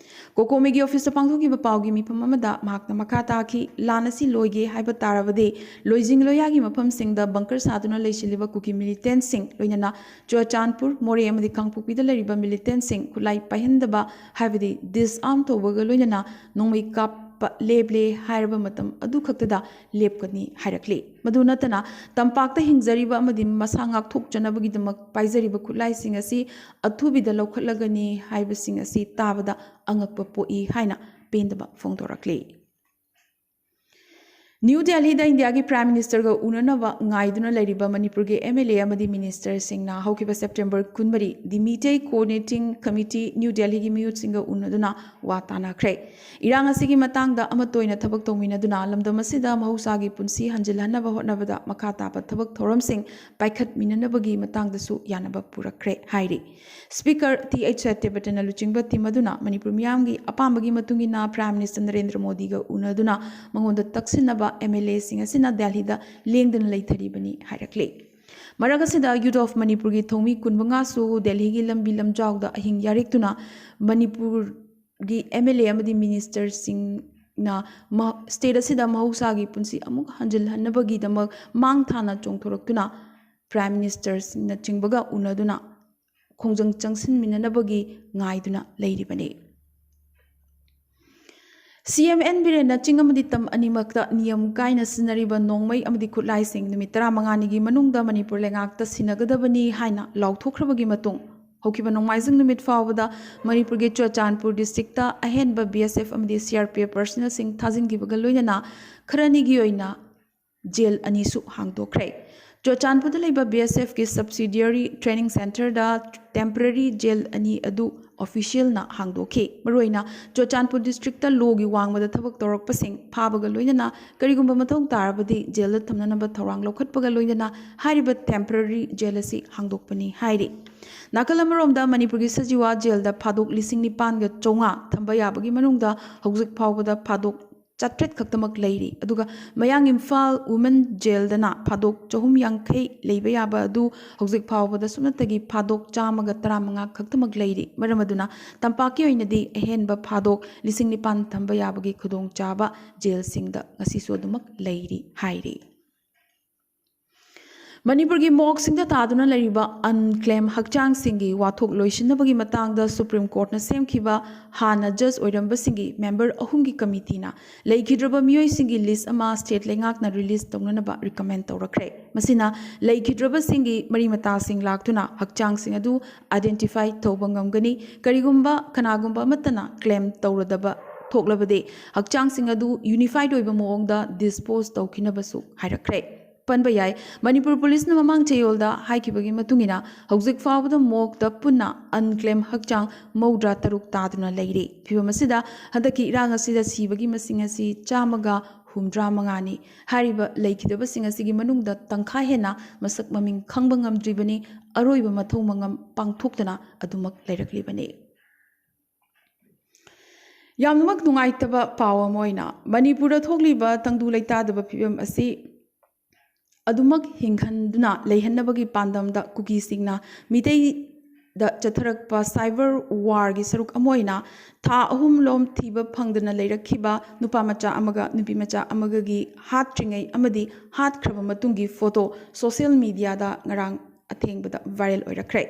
COCOMIꯒꯤ officeꯇ ꯄꯥꯡꯊꯣꯛꯈꯤꯕ ꯄꯥꯎꯒꯤ ꯃꯤꯐꯝ ꯑꯃꯗ ꯃꯍꯥꯛꯅ ꯃꯈꯥ ꯇꯥꯈꯤ, ꯂꯥꯟ ꯑꯁꯤ ꯂꯣꯏꯒꯦ ꯍꯥꯏꯕ ꯇꯥꯔꯕꯗꯤ ꯂꯣꯏꯖꯤꯡ ꯂꯣꯏꯌꯥꯒꯤ ꯃꯐꯝꯁꯤꯡꯗ bunker ꯁꯥꯗꯨꯅ ꯂꯩꯁꯤꯜꯂꯤꯕ ꯀꯨꯀꯤ militantꯁꯤꯡ, ꯂꯣꯏꯅꯅ ꯆꯨꯔꯆꯥꯟꯄꯨꯔ, ꯃꯣꯔꯦ ꯑꯃꯗꯤ ꯀꯥꯡꯄꯣꯛꯄꯤꯗ ꯂꯩꯔꯤꯕ militantꯁꯤꯡ ꯈꯨꯠꯂꯥꯏ ꯄꯥꯏꯍꯟꯗꯕ, ꯍꯥꯏꯕꯗꯤ disarm ꯇꯧꯕꯒ ꯂꯣꯏꯅꯅ ꯅꯣꯡꯃꯩ ꯀꯥꯞꯄ ꯂꯦꯞꯂꯦ ꯍꯥꯏꯔꯕ ꯃꯇꯝ ꯑꯗꯨ ꯈꯛꯇꯗ ꯂꯦꯞꯀꯅꯤ ꯍꯥꯏꯔꯛꯂꯤ꯫ ꯃꯗꯨ ꯅꯠꯇꯅ ꯇꯝꯄꯥꯛꯇ ꯍꯤꯡꯖꯔꯤꯕ ꯑꯃꯗꯤ ꯃꯁꯥ ꯉꯥꯛꯊꯣꯛꯆꯅꯕꯒꯤꯗꯃꯛ ꯄꯥꯏꯖꯔꯤꯕ ꯈꯨꯠꯂꯥꯏꯁꯤꯡ ꯑꯁꯤ ꯑꯊꯨꯕꯤꯗ ꯂꯧꯈꯠꯂꯒꯅꯤ ꯍꯥꯏꯕꯁꯤꯡ ꯑꯁꯤ ꯇꯥꯕꯗ ꯑꯉꯛꯄ ꯄꯣꯛꯏ ꯍꯥꯏꯅ ꯄꯦꯟꯗꯕ ꯐꯣꯡꯗꯣꯔꯛꯂꯤ꯫ ꯅ꯭ꯌꯨ ꯗꯦꯜꯍꯤꯗ ꯏꯟꯗꯤꯌꯥꯒꯤ Prime Ministerꯒ ꯎꯅꯅꯕ ꯉꯥꯏꯗꯨꯅ ꯂꯩꯔꯤꯕ ꯃꯅꯤꯄꯨꯔꯒꯤ MLA ꯑꯃꯗꯤ ministerꯁꯤꯡꯅ ꯍꯧꯈꯤꯕ September ꯀꯨꯟꯃꯔꯤ ꯗꯤ ꯃꯤꯇꯩ Coordinating Committee ꯅ꯭ꯌꯨ ꯗꯦꯜꯍꯤꯒꯤ ꯃꯤꯍꯨꯠꯁꯤꯡꯒ ꯎꯅꯗꯨꯅ ꯋꯥ ꯇꯥꯅꯈ꯭ꯔꯦ꯫ ꯏꯔꯥꯡ ꯑꯁꯤꯒꯤ ꯃꯇꯥꯡꯗ ꯑꯃꯠꯇ ꯑꯣꯏꯅ ꯊꯕꯛ ꯇꯧꯃꯤꯟꯅꯗꯨꯅ ꯂꯝꯗꯝ ꯑꯁꯤꯗ ꯃꯍꯧꯁꯥꯒꯤ ꯄꯨꯟꯁꯤ ꯍꯟꯖꯤꯜꯍꯟꯅꯕ ꯍꯣꯠꯅꯕꯗ ꯃꯈꯥ ꯇꯥꯕ ꯊꯕꯛ ꯊꯧꯔꯝꯁꯤꯡ ꯄꯥꯏꯈꯠꯃꯤꯟꯅꯅꯕꯒꯤ ꯃꯇꯥꯡꯗꯁꯨ ꯌꯥꯅꯕ ꯄꯨꯔꯛꯈ꯭ꯔꯦ ꯍꯥꯏꯔꯤ꯫ Speaker ꯇꯤ ꯑꯩꯆ ꯁꯇ꯭ꯌꯕ꯭ꯔꯇꯅ ꯂꯨꯆꯤꯡꯕ team ꯑꯗꯨꯅ ꯃꯅꯤꯄꯨꯔ ꯃꯤꯌꯥꯝꯒꯤ ꯑꯄꯥꯝꯕꯒꯤ ꯃꯇꯨꯡ ꯏꯟꯅ Prime Minister ꯅꯔꯦꯟꯗ꯭ꯔ ꯃꯣꯗꯤꯒ ꯎꯅꯗꯨꯅ ꯃꯉꯣꯟꯗ ꯇꯛꯁꯤꯟꯅꯕ MLAꯁꯤꯡ ꯑꯁꯤꯅ ꯗꯦꯜꯍꯤꯗ ꯂꯦꯡꯗꯅ ꯂꯩꯊꯔꯤꯕꯅꯤ ꯍꯥꯏꯔꯛꯂꯤ꯫ ꯃꯔꯛ ꯑꯁꯤꯗ Youth of ꯃꯅꯤꯄꯨꯔꯒꯤ ꯊꯧꯃꯤ ꯀꯨꯟꯃꯉꯥꯁꯨ ꯗꯦꯜꯍꯤꯒꯤ ꯂꯝꯕꯤ ꯂꯝꯖꯥꯎꯗ ꯑꯍꯤꯡ ꯌꯥꯔꯦꯛꯇꯨꯅ ꯃꯅꯤꯄꯨꯔꯒꯤ MLA ꯑꯃꯗꯤ ministerꯁꯤꯡꯅ ꯃ-, state ꯑꯁꯤꯗ ꯃꯍꯧꯁꯥꯒꯤ ꯄꯨꯟꯁꯤ ꯑꯃꯨꯛ ꯍꯟꯖꯤꯜꯍꯟꯅꯕꯒꯤꯗꯃꯛ ꯃꯥꯡ ꯊꯥꯅ ꯆꯣꯡꯊꯣꯔꯛꯇꯨꯅ Prime Ministerꯁꯤꯡꯅꯆꯤꯡꯕꯒ ꯎꯅꯗꯨꯅ ꯈꯣꯡꯖꯪ ꯆꯪꯁꯤꯟꯃꯤꯟꯅꯅꯕꯒꯤ ꯉꯥꯏꯗꯨꯅ ꯂꯩꯔꯤꯕꯅꯤ꯫ CM N ꯕꯤꯔꯦꯟꯅ ꯆꯤꯡ ꯑꯃꯗꯤ ꯇꯝ ꯑꯅꯤꯃꯛꯇ ꯅꯤꯌꯝ ꯀꯥꯏꯅ ꯁꯤꯖꯤꯟꯅꯔꯤꯕ ꯅꯣꯡꯃꯩ ꯑꯃꯗꯤ ꯈꯨꯠꯂꯥꯏꯁꯤꯡ ꯅꯨꯃꯤꯠ ꯇꯔꯥꯃꯉꯥꯅꯤꯒꯤ ꯃꯅꯨꯡꯗ ꯃꯅꯤꯄꯨꯔ ꯂꯩꯉꯥꯛꯇ ꯁꯤꯟꯅꯒꯗꯕꯅꯤ ꯍꯥꯏꯅ ꯂꯥꯎꯊꯣꯛꯈ꯭ꯔꯕꯒꯤ ꯃꯇꯨꯡ, ꯍꯧꯈꯤꯕ ꯅꯣꯡꯃꯥꯏꯖꯤꯡ ꯅꯨꯃꯤꯠ ꯐꯥꯎꯕꯗ ꯃꯅꯤꯄꯨꯔꯒꯤ ꯆꯨꯔꯆꯥꯟꯄꯨꯔ districtꯇ ꯑꯍꯦꯟꯕ BSF ꯑꯃꯗꯤ CRPF personnelꯁꯤꯡ ꯊꯥꯖꯤꯟꯈꯤꯕꯒ ꯂꯣꯏꯅꯅ ꯈꯔꯅꯤꯒꯤ ꯑꯣꯏꯅ jail ꯑꯅꯤꯁꯨ ꯍꯥꯡꯗꯣꯛꯈ꯭ꯔꯦ꯫ ꯆꯨꯔꯆꯥꯟꯄꯨꯔꯗ ꯂꯩꯕ ꯕꯤ ꯑꯦꯁ ꯑꯦꯐꯀꯤ ꯁꯕꯁꯤꯗꯤꯌꯔꯤ ꯇ꯭ꯔꯦꯅꯤꯡ ꯁꯦꯟꯇꯔꯗ ꯇꯦꯝꯄꯔꯔꯤ ꯖꯦꯜ ꯑꯅꯤ ꯑꯗꯨ ꯑꯣꯐꯤꯁꯤꯌꯦꯜꯅ ꯍꯥꯡꯗꯣꯛꯈꯤ꯫ ꯃꯔꯨꯑꯣꯏꯅ ꯆꯨꯔꯆꯥꯟꯄꯨꯔ ꯗꯤꯁꯇ꯭ꯔꯤꯛꯇ ꯂꯣꯒꯤ ꯋꯥꯡꯃꯗ ꯊꯕꯛ ꯇꯧꯔꯛꯄꯁꯤꯡ ꯐꯥꯕꯒ ꯂꯣꯏꯅꯅ ꯀꯔꯤꯒꯨꯝꯕ ꯃꯊꯧ ꯇꯥꯔꯕꯗꯤ ꯖꯦꯜꯗ ꯊꯝꯅꯅꯕ ꯊꯧꯔꯥꯡ ꯂꯧꯈꯠꯄꯒ ꯂꯣꯏꯅꯅ ꯍꯥꯏꯔꯤꯕ ꯇꯦꯝꯄꯔꯔꯤ ꯖꯦꯜ ꯑꯁꯤ ꯍꯥꯡꯗꯣꯛꯄꯅꯤ ꯍꯥꯏꯔꯤ꯫ ꯅꯥꯀꯜ ꯑꯃꯔꯣꯝꯗ ꯃꯅꯤꯄꯨꯔꯒꯤ ꯁꯖꯤꯋꯥ ꯖꯦꯜꯗ ꯐꯥꯗꯣꯛ ꯂꯤꯁꯤꯡ ꯅꯤꯄꯥꯟꯒ ꯆꯥꯝꯃꯉꯥ ꯊꯝꯕ ꯌꯥꯕꯒꯤ ꯃꯅꯨꯡꯗ ꯍꯧꯖꯤꯛ ꯐꯥꯎꯕꯗ ꯐꯥꯗꯣꯛ ꯆꯥꯇ꯭ꯔꯦꯠ ꯈꯛꯇꯃꯛ ꯂꯩꯔꯤ꯫ ꯑꯗꯨꯒ ꯃꯌꯥꯡ ꯏꯝꯐꯥꯜ ꯋꯨꯃꯦꯟ ꯖꯦꯜꯗꯅ ꯐꯥꯗꯣꯛ ꯆꯍꯨꯝ ꯌꯥꯡꯈꯩ ꯂꯩꯕ ꯌꯥꯕ ꯑꯗꯨ ꯍꯧꯖꯤꯛ ꯐꯥꯎꯕꯗ ꯁꯨꯞꯅꯇꯒꯤ ꯐꯥꯗꯣꯛ ꯆꯥꯝꯃꯒ ꯇꯔꯥꯃꯉꯥ ꯈꯛꯇꯃꯛ ꯂꯩꯔꯤ꯫ ꯃꯔꯝ ꯑꯗꯨꯅ ꯇꯝꯄꯥꯛꯀꯤ ꯑꯣꯏꯅꯗꯤ ꯑꯍꯦꯟꯕ ꯐꯥꯗꯣꯛ ꯂꯤꯁꯤꯡ ꯅꯤꯄꯥꯟ ꯊꯝꯕ ꯌꯥꯕꯒꯤ ꯈꯨꯗꯣꯡꯆꯥꯕ ꯖꯦꯜꯁꯤꯡꯗ ꯉꯁꯤꯁꯨ ꯑꯗꯨꯃꯛ ꯂꯩꯔꯤ ꯍꯥꯏꯔꯤ꯫ ꯃꯅꯤꯄꯨꯔꯒꯤ ꯃꯣꯔꯒꯁꯤꯡꯗ ꯇꯥꯗꯨꯅ ꯂꯩꯔꯤꯕ ꯑꯟꯀ꯭ꯂꯦꯝ ꯍꯛꯆꯥꯡꯁꯤꯡꯒꯤ ꯋꯥꯊꯣꯛ ꯂꯣꯏꯁꯤꯟꯅꯕꯒꯤ ꯃꯇꯥꯡꯗ ꯁꯨꯄ꯭ꯔꯤꯝ ꯀꯣꯔꯠꯅ ꯁꯦꯝꯈꯤꯕ ꯍꯥꯟꯅ ꯖꯖ ꯑꯣꯏꯔꯝꯕꯁꯤꯡꯒꯤ ꯃꯦꯝꯕꯔ ꯑꯍꯨꯝꯒꯤ ꯀꯃꯤꯇꯤꯅ ꯂꯩꯈꯤꯗ꯭ꯔꯕ ꯃꯤꯑꯣꯏꯁꯤꯡꯒꯤ ꯂꯤꯁ꯭ꯠ ꯑꯃ ꯁ꯭ꯇꯦꯠ ꯂꯩꯉꯥꯛꯅ ꯔꯤꯂꯤꯖ ꯇꯧꯅꯅꯕ ꯔꯤꯀꯃꯦꯟ ꯇꯧꯔꯛꯈ꯭ꯔꯦ꯫ ꯃꯁꯤꯅ ꯂꯩꯈꯤꯗ꯭ꯔꯕꯁꯤꯡꯒꯤ ꯃꯔꯤ ꯃꯇꯥꯁꯤꯡ ꯂꯥꯛꯇꯨꯅ ꯍꯛꯆꯥꯡꯁꯤꯡ ꯑꯗꯨ ꯑꯥꯏꯗꯦꯟꯇꯤꯐꯥꯏ ꯇꯧꯕ ꯉꯝꯒꯅꯤ꯫ ꯀꯔꯤꯒꯨꯝꯕ ꯀꯅꯥꯒꯨꯝꯕ ꯑꯃꯠꯇꯅ ꯀ꯭ꯂꯦꯝ ꯇꯧꯔꯗꯕ ꯊꯣꯛꯂꯕꯗꯤ ꯍꯛꯆꯥꯡꯁꯤꯡ ꯑꯗꯨ ꯌꯨꯅꯤꯐꯥꯏꯗ ꯑꯣꯏꯕ ꯃꯑꯣꯡꯗ ꯗꯤꯁꯄꯣꯖ ꯇꯧꯈꯤꯅꯕꯁꯨ ꯍꯥꯏꯔꯛꯈ꯭ꯔꯦ꯫ ꯄꯟꯕ ꯌꯥꯏ꯫ ꯃꯅꯤꯄꯨꯔ ꯄꯨꯂꯤꯁꯅ ꯃꯃꯥꯡ ꯆꯌꯣꯜꯗ ꯍꯥꯏꯈꯤꯕꯒꯤ ꯃꯇꯨꯡ ꯏꯟꯅ ꯍꯧꯖꯤꯛ ꯐꯥꯎꯕꯗ ꯃꯣꯔꯒꯇ ꯄꯨꯟꯅ ꯑꯟꯀ꯭ꯂꯦꯝ ꯍꯛꯆꯥꯡ ꯃꯧꯗ꯭ꯔꯥ ꯇꯔꯨꯛ ꯇꯥꯗꯨꯅ ꯂꯩꯔꯤ꯫ ꯐꯤꯕꯝ ꯑꯁꯤꯗ ꯍꯟꯗꯛꯀꯤ ꯏꯔꯥꯡ ꯑꯁꯤꯗ ꯁꯤꯕꯒꯤ ꯃꯁꯤꯡ ꯑꯁꯤ ꯆꯥꯝꯃꯒ ꯍꯨꯝꯗ꯭ꯔꯥ ꯃꯉꯥꯅꯤ꯫ ꯍꯥꯏꯔꯤꯕ ꯂꯩꯈꯤꯗꯕꯁꯤꯡ ꯑꯁꯤꯒꯤ ꯃꯅꯨꯡꯗ ꯇꯪꯈꯥꯏ ꯍꯦꯟꯅ ꯃꯁꯛ ꯃꯃꯤꯡ ꯈꯪꯕ ꯉꯝꯗ꯭ꯔꯤꯕꯅꯤ꯫ ꯑꯔꯣꯏꯕ ꯃꯊꯧ ꯃꯉꯝ ꯄꯥꯡꯊꯣꯛꯇꯅ ꯑꯗꯨꯃꯛ ꯂꯩꯔꯛꯂꯤꯕꯅꯤ꯫ ꯌꯥꯝꯅꯃꯛ ꯅꯨꯡꯉꯥꯏꯇꯕ ꯄꯥꯎ ꯑꯃ ꯑꯣꯏꯅ ꯃꯅꯤꯄꯨꯔꯗ ꯊꯣꯛꯂꯤꯕ ꯇꯪꯗꯨ ꯂꯩꯇꯥꯗꯕ ꯐꯤꯕꯝ ꯑꯁꯤ ꯑꯗꯨꯃꯛ ꯍꯤꯡꯍꯟꯗꯨꯅ ꯂꯩꯍꯟꯅꯕꯒꯤ ꯄꯥꯟꯗꯝꯗ ꯀꯨꯀꯤꯁꯤꯡꯅ ꯃꯤꯇꯩꯗ ꯆꯠꯊꯔꯛꯄ ꯁꯥꯏꯕꯔ ꯋꯥꯔꯒꯤ ꯁꯔꯨꯛ ꯑꯃ ꯑꯣꯏꯅ ꯊꯥ ꯑꯍꯨꯝꯂꯣꯝ ꯊꯤꯕ ꯐꯪꯗꯅ ꯂꯩꯔꯛꯈꯤꯕ ꯅꯨꯄꯥ ꯃꯆꯥ ꯑꯃꯒ ꯅꯨꯄꯤ ꯃꯆꯥ ꯑꯃꯒꯒꯤ ꯍꯥꯠꯇ꯭ꯔꯤꯉꯩ ꯑꯃꯗꯤ ꯍꯥꯠꯈ꯭ꯔꯕ ꯃꯇꯨꯡꯒꯤ ꯐꯣꯇꯣ ꯁꯣꯁꯤꯌꯦꯜ ꯃꯤꯗꯤꯌꯥꯗ ꯉꯔꯥꯡ ꯑꯊꯦꯡꯕꯗ ꯚꯥꯏꯔꯦꯜ ꯑꯣꯏꯔꯛꯈ꯭ꯔꯦ꯫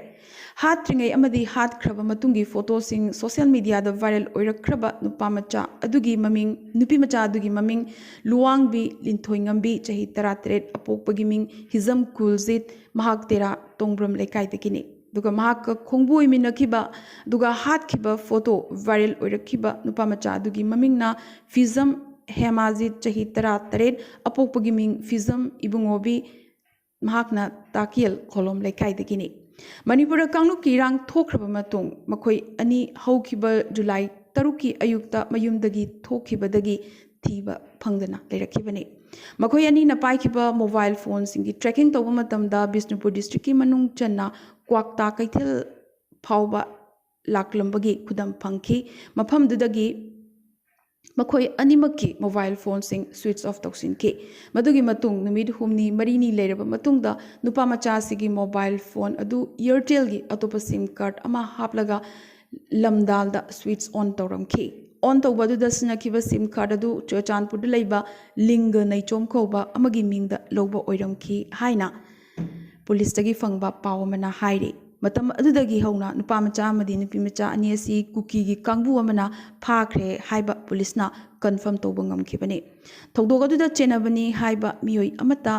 ꯍꯥꯠꯇ꯭ꯔꯤꯉꯩ ꯑꯃꯗꯤ ꯍꯥꯠꯈ꯭ꯔꯕ ꯃꯇꯨꯡꯒꯤ ꯐꯣꯇꯣꯁꯤꯡ ꯁꯣꯁꯤꯌꯦꯜ ꯃꯤꯗꯤꯌꯥꯗ ꯚꯥꯏꯔꯦꯜ ꯑꯣꯏꯔꯛꯈ꯭ꯔꯕ ꯅꯨꯄꯥ ꯃꯆꯥ ꯑꯗꯨꯒꯤ ꯃꯃꯤꯡ, ꯅꯨꯄꯤ ꯃꯆꯥ ꯑꯗꯨꯒꯤ ꯃꯃꯤꯡ ꯂꯨꯋꯥꯡꯕꯤ ꯂꯤꯟꯊꯣꯏꯉꯝꯕꯤ, ꯆꯍꯤ ꯇꯔꯥꯇꯔꯦꯠ, ꯑꯄꯣꯛꯄꯒꯤ ꯃꯤꯡ ꯍꯤꯖꯝ ꯀꯨꯜꯖꯤꯠ, ꯃꯍꯥꯛ ꯇꯦꯔꯥ ꯇꯣꯡꯕ꯭ꯔꯝ ꯂꯩꯀꯥꯏꯗꯒꯤꯅꯤ꯫ ꯑꯗꯨꯒ ꯃꯍꯥꯛꯀ ꯈꯣꯡꯕꯨ ꯑꯣꯏꯃꯤꯟꯅꯈꯤꯕ ꯑꯗꯨꯒ ꯍꯥꯠꯈꯤꯕ ꯐꯣꯇꯣ ꯚꯥꯏꯔꯦꯜ ꯑꯣꯏꯔꯛꯈꯤꯕ ꯅꯨꯄꯥ ꯃꯆꯥ ꯑꯗꯨꯒꯤ ꯃꯃꯤꯡꯅ ꯐꯤꯖꯝ ꯍꯦꯃꯥꯖꯤꯠ, ꯆꯍꯤ ꯇꯔꯥꯇꯔꯦꯠ, ꯑꯄꯣꯛꯄꯒꯤ ꯃꯤꯡ ꯐꯤꯖꯝ ꯏꯕꯨꯡꯉꯣꯕꯤ, ꯃꯍꯥꯛꯅ ꯇꯥꯀꯦꯜ ꯈꯣꯂꯣꯝ ꯂꯩꯀꯥꯏꯗꯒꯤꯅꯤ꯫ ꯃꯅꯤꯄꯨꯔꯗ ꯀꯥꯡꯂꯨꯞꯀꯤ ꯏꯔꯥꯡ ꯊꯣꯛꯈ꯭ꯔꯕ ꯃꯇꯨꯡ ꯃꯈꯣꯏ ꯑꯅꯤ ꯍꯧꯈꯤꯕ ꯖꯨꯂꯥꯏ ꯇꯔꯨꯛꯀꯤ ꯑꯌꯨꯛꯇ ꯃꯌꯨꯝꯗꯒꯤ ꯊꯣꯛꯈꯤꯕꯗꯒꯤ ꯊꯤꯕ ꯐꯪꯗꯅ ꯂꯩꯔꯛꯈꯤꯕꯅꯤ꯫ ꯃꯈꯣꯏ ꯑꯅꯤꯅ ꯄꯥꯏꯈꯤꯕ ꯃꯣꯕꯥꯏꯜ ꯐꯣꯟꯁꯤꯡꯒꯤ tracking ꯇꯧꯕ ꯃꯇꯝꯗ ꯕꯤꯁꯅꯨꯄꯨꯔ districtꯀꯤ ꯃꯅꯨꯡ ꯆꯟꯅ ꯀ꯭ꯋꯥꯛꯇꯥ ꯀꯩꯊꯦꯜ ꯐꯥꯎꯕ ꯂꯥꯛꯂꯝꯕꯒꯤ ꯈꯨꯗꯝ ꯐꯪꯈꯤ꯫ ꯃꯐꯝꯗꯨꯗꯒꯤ ꯃꯈꯣꯏ ꯑꯅꯤꯃꯛꯀꯤ ꯃꯣꯕꯥꯏꯜ ꯐꯣꯟꯁꯤꯡ switch off ꯇꯧꯁꯤꯟꯈꯤ꯫ ꯃꯗꯨꯒꯤ ꯃꯇꯨꯡ ꯅꯨꯃꯤꯠ ꯍꯨꯝꯅꯤ ꯃꯔꯤꯅꯤ ꯂꯩꯔꯕ ꯃꯇꯨꯡꯗ ꯅꯨꯄꯥ ꯃꯆꯥ ꯑꯁꯤꯒꯤ ꯃꯣꯕꯥꯏꯜ ꯐꯣꯟ ꯑꯗꯨ Airtelꯒꯤ ꯑꯇꯣꯞꯄ SIM card ꯑꯃ ꯍꯥꯞꯂꯒ ꯂꯝꯗꯥꯜꯗ switch on ꯇꯧꯔꯝꯈꯤ꯫ On ꯇꯧꯕ ꯑꯗꯨꯗ ꯁꯤꯖꯤꯟꯅꯈꯤꯕ SIM card ꯑꯗꯨ ꯆꯨꯔꯆꯥꯟꯄꯨꯔꯗ ꯂꯩꯕ ꯂꯤꯡꯒ ꯅꯩꯆꯣꯝ ꯀꯧꯕ ꯑꯃꯒꯤ ꯃꯤꯡꯗ ꯂꯧꯕ ꯑꯣꯏꯔꯝꯈꯤ ꯍꯥꯏꯅ ꯄꯨꯂꯤꯁꯇꯒꯤ ꯐꯪꯕ ꯄꯥꯎ ꯑꯃꯅ ꯍꯥꯏꯔꯤ꯫ ꯃꯇꯝ ꯑꯗꯨꯗꯒꯤ ꯍꯧꯅ ꯅꯨꯄꯥ ꯃꯆꯥ ꯑꯃꯗꯤ ꯅꯨꯄꯤ ꯃꯆꯥ ꯑꯅꯤ ꯑꯁꯤ ꯀꯨꯀꯤꯒꯤ ꯀꯥꯡꯕꯨ ꯑꯃꯅ ꯐꯥꯈ꯭ꯔꯦ ꯍꯥꯏꯕ ꯄꯨꯂꯤꯁꯅ confirm ꯇꯧꯕ ꯉꯝꯈꯤꯕꯅꯤ꯫ ꯊꯧꯗꯣꯛ ꯑꯗꯨꯗ ꯆꯦꯟꯅꯕꯅꯤ ꯍꯥꯏꯕ ꯃꯤꯑꯣꯏ ꯑꯃꯠꯇ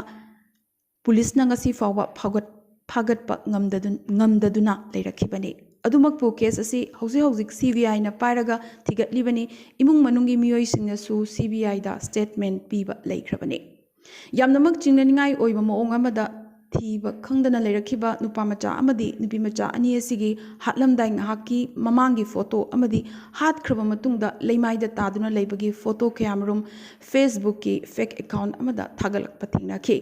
ꯄꯨꯂꯤꯁꯅ ꯉꯁꯤ ꯐꯥꯎꯕ ꯐꯥꯎꯒꯠ-, ꯐꯥꯒꯠꯄ ꯉꯝꯗꯗꯨ-, ꯉꯝꯗꯗꯨꯅ ꯂꯩꯔꯛꯈꯤꯕꯅꯤ꯫ ꯑꯗꯨꯃꯛꯄꯨ case ꯑꯁꯤ ꯍꯧꯖꯤꯛ ꯍꯧꯖꯤꯛ CBIꯅ ꯄꯥꯏꯔꯒ ꯊꯤꯒꯠꯂꯤꯕꯅꯤ꯫ ꯏꯃꯨꯡ ꯃꯅꯨꯡꯒꯤ ꯃꯤꯑꯣꯏꯁꯤꯡꯅꯁꯨ CBIꯗ statement ꯄꯤꯕ ꯂꯩꯈ꯭ꯔꯕꯅꯤ꯫ ꯌꯥꯝꯅꯃꯛ ꯆꯤꯡꯅꯅꯤꯡꯉꯥꯏ ꯑꯣꯏꯕ ꯃꯑꯣꯡ ꯑꯃꯗ ꯊꯤꯕ ꯈꯪꯗꯅ ꯂꯩꯔꯛꯈꯤꯕ ꯅꯨꯄꯥ ꯃꯆꯥ ꯑꯃꯗꯤ ꯅꯨꯄꯤ ꯃꯆꯥ ꯑꯅꯤ ꯑꯁꯤꯒꯤ ꯍꯥꯠꯂꯝꯗꯥꯏ ꯉꯥꯏꯍꯥꯛꯀꯤ ꯃꯃꯥꯡꯒꯤ photo ꯑꯃꯗꯤ ꯍꯥꯠꯈ꯭ꯔꯕ ꯃꯇꯨꯡꯗ ꯂꯩꯃꯥꯏꯗ ꯇꯥꯗꯨꯅ ꯂꯩꯕꯒꯤ photo ꯀꯌꯥꯃꯔꯨꯝ Facebookꯀꯤ fake account ꯑꯃꯗ ꯊꯥꯒꯠꯂꯛꯄ ꯊꯦꯡꯅꯈꯤ꯫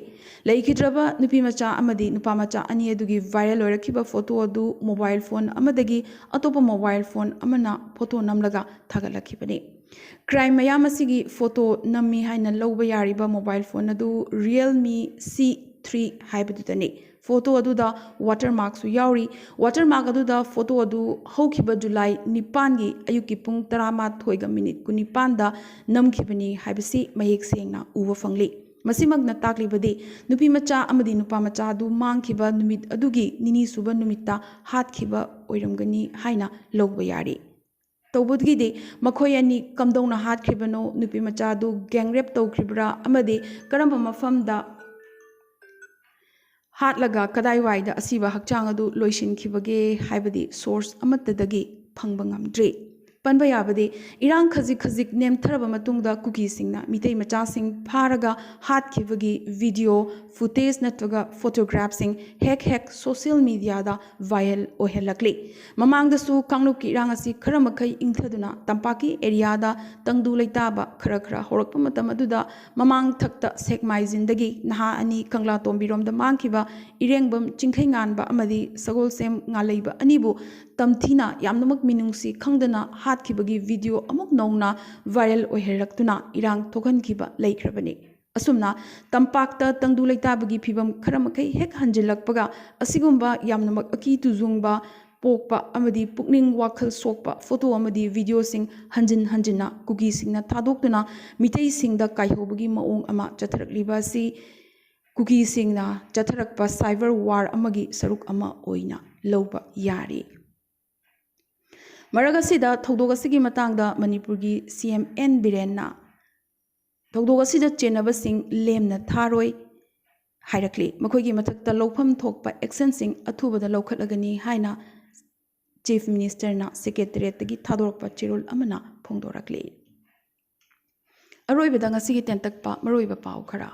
ꯂꯩꯈꯤꯗ꯭ꯔꯕ ꯅꯨꯄꯤ ꯃꯆꯥ ꯑꯃꯗꯤ ꯅꯨꯄꯥ ꯃꯆꯥ ꯑꯅꯤ ꯑꯗꯨꯒꯤ viral ꯑꯣꯏꯔꯛꯈꯤꯕ photo ꯑꯗꯨ mobile phone ꯑꯃꯗꯒꯤ ꯑꯇꯣꯞꯄ mobile phone ꯑꯃꯅ photo ꯅꯝꯂꯒ ꯊꯥꯒꯠꯂꯛꯈꯤꯕꯅꯤ꯫ Crime ꯃꯌꯥꯝ ꯑꯁꯤꯒꯤ photo ꯅꯝꯃꯤ ꯍꯥꯏꯅ ꯂꯧꯕ ꯌꯥꯔꯤꯕ mobile phone ꯑꯗꯨ Realme C three ꯍꯥꯏꯕꯗꯨꯗꯅꯤ꯫ Photo ꯑꯗꯨꯗ watermarkꯁꯨ ꯌꯥꯎꯔꯤ꯫ Watermark ꯑꯗꯨꯗ photo ꯑꯗꯨ ꯍꯧꯈꯤꯕ ꯖꯨꯂꯥꯏ ꯅꯤꯄꯥꯟꯒꯤ ꯑꯌꯨꯛꯀꯤ ꯄꯨꯡ ꯇꯔꯥꯃꯥꯊꯣꯏꯒ minute ꯀꯨꯟꯅꯤꯄꯥꯟꯗ ꯅꯝꯈꯤꯕꯅꯤ ꯍꯥꯏꯕꯁꯤ ꯃꯌꯦꯛ ꯁꯦꯡꯅ ꯎꯕ ꯐꯪꯂꯤ꯫ ꯃꯁꯤꯃꯛꯅ ꯇꯥꯛꯂꯤꯕꯗꯤ ꯅꯨꯄꯤ ꯃꯆꯥ ꯑꯃꯗꯤ ꯅꯨꯄꯥ ꯃꯆꯥ ꯑꯗꯨ ꯃꯥꯡꯈꯤꯕ ꯅꯨꯃꯤꯠ ꯑꯗꯨꯒꯤ ꯅꯤꯅꯤ ꯁꯨꯕ ꯅꯨꯃꯤꯠꯇ ꯍꯥꯠꯈꯤꯕ ꯑꯣꯏꯔꯝꯒꯅꯤ ꯍꯥꯏꯅ ꯂꯧꯕ ꯌꯥꯔꯤ꯫ ꯇꯧꯕꯗꯒꯤꯗꯤ ꯃꯈꯣꯏ ꯑꯅꯤ ꯀꯝꯗꯧꯅ ꯍꯥꯠꯈ꯭ꯔꯤꯕꯅꯣ, ꯅꯨꯄꯤ ꯃꯆꯥ ꯑꯗꯨ gang rape ꯇꯧꯈ꯭ꯔꯤꯕ꯭ꯔꯥ ꯑꯃꯗꯤ ꯀꯔꯝꯕ ꯃꯐꯝꯗ ꯍꯥꯠꯂꯒ ꯀꯗꯥꯏꯋꯥꯏꯗ ꯑꯁꯤꯕ ꯍꯛꯆꯥꯡ ꯑꯗꯨ ꯂꯣꯏꯁꯤꯟꯈꯤꯕꯒꯦ ꯍꯥꯏꯕꯗꯤ source ꯑꯃꯠꯇꯗꯒꯤ ꯐꯪꯕ ꯉꯝꯗ꯭ꯔꯤ꯫ ꯄꯟꯕ ꯌꯥꯕꯗꯤ, ꯏꯔꯥꯡ ꯈꯖꯤꯛ ꯈꯖꯤꯛ ꯅꯦꯝꯊꯔꯕ ꯃꯇꯨꯡꯗ ꯀꯨꯀꯤꯁꯤꯡꯅ ꯃꯤꯇꯩ ꯃꯆꯥꯁꯤꯡ ꯐꯥꯔꯒ ꯍꯥꯠꯈꯤꯕꯒꯤ video footage ꯅꯠꯇ꯭ꯔꯒ photographꯁꯤꯡ ꯍꯦꯛ ꯍꯦꯛ social mediaꯗ viral ꯑꯣꯏꯍꯜꯂꯛꯂꯤ꯫ ꯃꯃꯥꯡꯗꯁꯨ ꯀꯥꯡꯂꯨꯞꯀꯤ ꯏꯔꯥꯡ ꯑꯁꯤ ꯈꯔ ꯃꯈꯩ ꯏꯪꯊꯗꯨꯅ ꯇꯝꯄꯥꯛꯀꯤ areaꯗ ꯇꯪꯗꯨ ꯂꯩꯇꯥꯕ ꯈꯔ ꯈꯔ ꯍꯧꯔꯛꯄ ꯃꯇꯝ ꯑꯗꯨꯗ ꯃꯃꯥꯡ ꯊꯛꯇ ꯁꯦꯛꯃꯥꯏꯖꯤꯟꯗꯒꯤ ꯅꯍꯥ ꯑꯅꯤ ꯀꯪꯂꯥꯇꯣꯝꯕꯤꯔꯣꯝꯗ ꯃꯥꯡꯈꯤꯕ ꯏꯔꯦꯡꯕꯝ ꯆꯤꯡꯈꯩꯉꯥꯟꯕ ꯑꯃꯗꯤ ꯁꯒꯣꯜꯁꯦꯝ ꯉꯥꯂꯩꯕ ꯑꯅꯤꯕꯨ ꯇꯝꯊꯤꯅ ꯌꯥꯝꯅꯃꯛ ꯃꯤꯅꯨꯡꯁꯤ ꯈꯪꯗꯅ ꯍꯥꯠꯈꯤꯕꯒꯤ video ꯑꯃꯨꯛ ꯅꯧꯅ viral ꯑꯣꯏꯍꯜꯂꯛꯇꯨꯅ ꯏꯔꯥꯡ ꯊꯣꯛꯍꯟꯈꯤꯕ ꯂꯩꯈ꯭ꯔꯕꯅꯤ꯫ ꯑꯁꯨꯝꯅ ꯇꯝꯄꯥꯛꯇ ꯇꯪꯗꯨ ꯂꯩꯇꯥꯕꯒꯤ ꯐꯤꯕꯝ ꯈꯔ ꯃꯈꯩ ꯍꯦꯛ ꯍꯟꯖꯤꯜꯂꯛꯄꯒ ꯑꯁꯤꯒꯨꯝꯕ ꯌꯥꯝꯅꯃꯛ ꯑꯀꯤ ꯇꯨꯖꯨꯡꯕ ꯄꯣꯛꯄ ꯑꯃꯗꯤ ꯄꯨꯛꯅꯤꯡ ꯋꯥꯈꯜ ꯁꯣꯛꯄ photo ꯑꯃꯗꯤ videoꯁꯤꯡ ꯍꯟꯖꯤꯟ ꯍꯟꯖꯤꯟꯅ ꯀꯨꯀꯤꯁꯤꯡꯅ ꯊꯥꯗꯣꯛꯇꯨꯅ ꯃꯤꯇꯩꯁꯤꯡꯗ ꯀꯥꯏꯍꯧꯕꯒꯤ ꯃꯑꯣꯡ ꯑꯃ ꯆꯠꯊꯔꯛꯂꯤꯕ ꯑꯁꯤ ꯀꯨꯀꯤꯁꯤꯡꯅ ꯆꯠꯊꯔꯛꯄ cyber war ꯑꯃꯒꯤ ꯁꯔꯨꯛ ꯑꯃ ꯑꯣꯏꯅ ꯂꯧꯕ ꯌꯥꯔꯤ꯫ ꯃꯔꯛ ꯑꯁꯤꯗ ꯊꯧꯗꯣꯛ ꯑꯁꯤꯒꯤ ꯃꯇꯥꯡꯗ ꯃꯅꯤꯄꯨꯔꯒꯤ ꯁꯤ ꯑꯦꯝ ꯑꯦꯟ ꯕꯤꯔꯦꯟꯅ ꯊꯧꯗꯣꯛ ꯑꯁꯤꯗ ꯆꯦꯟꯅꯕꯁꯤꯡ ꯂꯦꯝꯅ ꯊꯥꯔꯣꯏ ꯍꯥꯏꯔꯛꯂꯤ꯫ ꯃꯈꯣꯏꯒꯤ ꯃꯊꯛꯇ ꯂꯧꯐꯝ ꯊꯣꯛꯄ actionꯁꯤꯡ ꯑꯊꯨꯕꯗ ꯂꯧꯈꯠꯂꯒꯅꯤ ꯍꯥꯏꯅ Chief Ministerꯅ Secretariatꯇꯒꯤ ꯊꯥꯗꯣꯔꯛꯄ ꯆꯦꯔꯣꯜ ꯑꯃꯅ ꯐꯣꯡꯗꯣꯔꯛꯂꯤ꯫ ꯑꯔꯣꯏꯕꯗ ꯉꯁꯤꯒꯤ ꯇꯦꯟꯇꯛꯄ ꯃꯔꯨꯑꯣꯏꯕ ꯄꯥꯎ ꯈꯔ꯫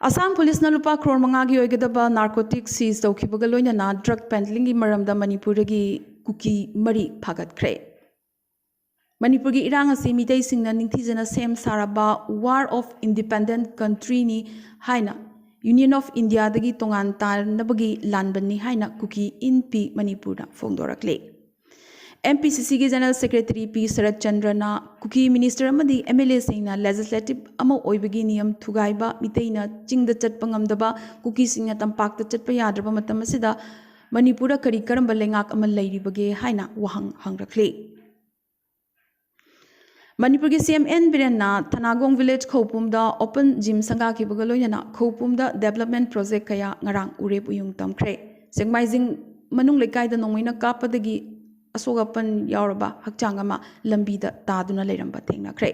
ꯑꯁꯥꯝ ꯄꯨꯂꯤꯁꯅ ꯂꯨꯄꯥ ꯀ꯭ꯔꯣꯔ ꯃꯉꯥꯒꯤ ꯑꯣꯏꯒꯗꯕ narcotic seize ꯇꯧꯈꯤꯕꯒ ꯂꯣꯏꯅꯅ drug peddlingꯒꯤ ꯃꯔꯝꯗ ꯃꯅꯤꯄꯨꯔꯗꯒꯤ ꯀꯨꯀꯤ ꯃꯔꯤ ꯐꯥꯒꯠꯈ꯭ꯔꯦ꯫ ꯃꯅꯤꯄꯨꯔꯒꯤ ꯏꯔꯥꯡ ꯑꯁꯤ ꯃꯤꯇꯩꯁꯤꯡꯅ ꯅꯤꯡꯊꯤꯖꯅ ꯁꯦꯝ ꯁꯥꯔꯕ War of Independent Countryꯅꯤ ꯍꯥꯏꯅ Union of Indiaꯗꯒꯤ ꯇꯣꯉꯥꯟ ꯇꯥꯅꯕꯒꯤ ꯂꯥꯟꯕꯅꯤ ꯍꯥꯏꯅ ꯀꯨꯀꯤ ꯏꯟ ꯄꯤ ꯃꯅꯤꯄꯨꯔꯅ ꯐꯣꯡꯗꯣꯔꯛꯂꯤ꯫ ꯑꯦꯝ ꯄꯤ ꯁꯤ ꯁꯤꯒꯤ General Secretary ꯄꯤ ꯁꯔꯠ ꯆꯟꯗ꯭ꯔꯅ ꯀꯨꯀꯤ minister ꯑꯃꯗꯤ ꯑꯦꯝ ꯑꯦꯜ ꯑꯦꯁꯤꯡꯅ legislative ꯑꯃ ꯑꯣꯏꯕꯒꯤ ꯅꯤꯌꯝ ꯊꯨꯒꯥꯏꯕ, ꯃꯤꯇꯩꯅ ꯆꯤꯡꯗ ꯆꯠꯄ ꯉꯝꯗꯕ, ꯀꯨꯀꯤꯁꯤꯡꯅ ꯇꯝꯄꯥꯛꯇ ꯆꯠꯄ ꯌꯥꯗ꯭ꯔꯕ ꯃꯇꯝ ꯑꯁꯤꯗ ꯃꯅꯤꯄꯨꯔꯗ ꯀꯔꯤ ꯀꯔꯝꯕ ꯂꯩꯉꯥꯛ ꯑꯃ ꯂꯩꯔꯤꯕꯒꯦ ꯍꯥꯏꯅ ꯋꯥꯍꯪ ꯍꯪꯂꯛꯂꯤ꯫ ꯃꯅꯤꯄꯨꯔꯒꯤ ꯁꯤ ꯑꯦꯝ ꯑꯦꯟ ꯕꯤꯔꯦꯟꯅ ꯊꯅꯥꯒꯣꯡ village ꯈꯧꯄꯨꯝꯗ open gym ꯁꯪꯒꯥꯈꯤꯕꯒ ꯂꯣꯏꯅꯅ ꯈꯧꯄꯨꯝꯗ development project ꯀꯌꯥ ꯉꯔꯥꯡ ꯎꯔꯦꯞ ꯎꯌꯨꯡ ꯇꯝꯈ꯭ꯔꯦ꯫ ꯁꯦꯛꯃꯥꯏꯖꯤꯡ ꯃꯅꯨꯡ ꯂꯩꯀꯥꯏꯗ ꯅꯣꯡꯃꯩꯅ ꯀꯥꯞꯄꯗꯒꯤ ꯑꯁꯣꯛ ꯑꯄꯟ ꯌꯥꯎꯔꯕ ꯍꯛꯆꯥꯡ ꯑꯃ ꯂꯝꯕꯤꯗ ꯇꯥꯗꯨꯅ ꯂꯩꯔꯝꯕ ꯊꯦꯡꯅꯈ꯭ꯔꯦ꯫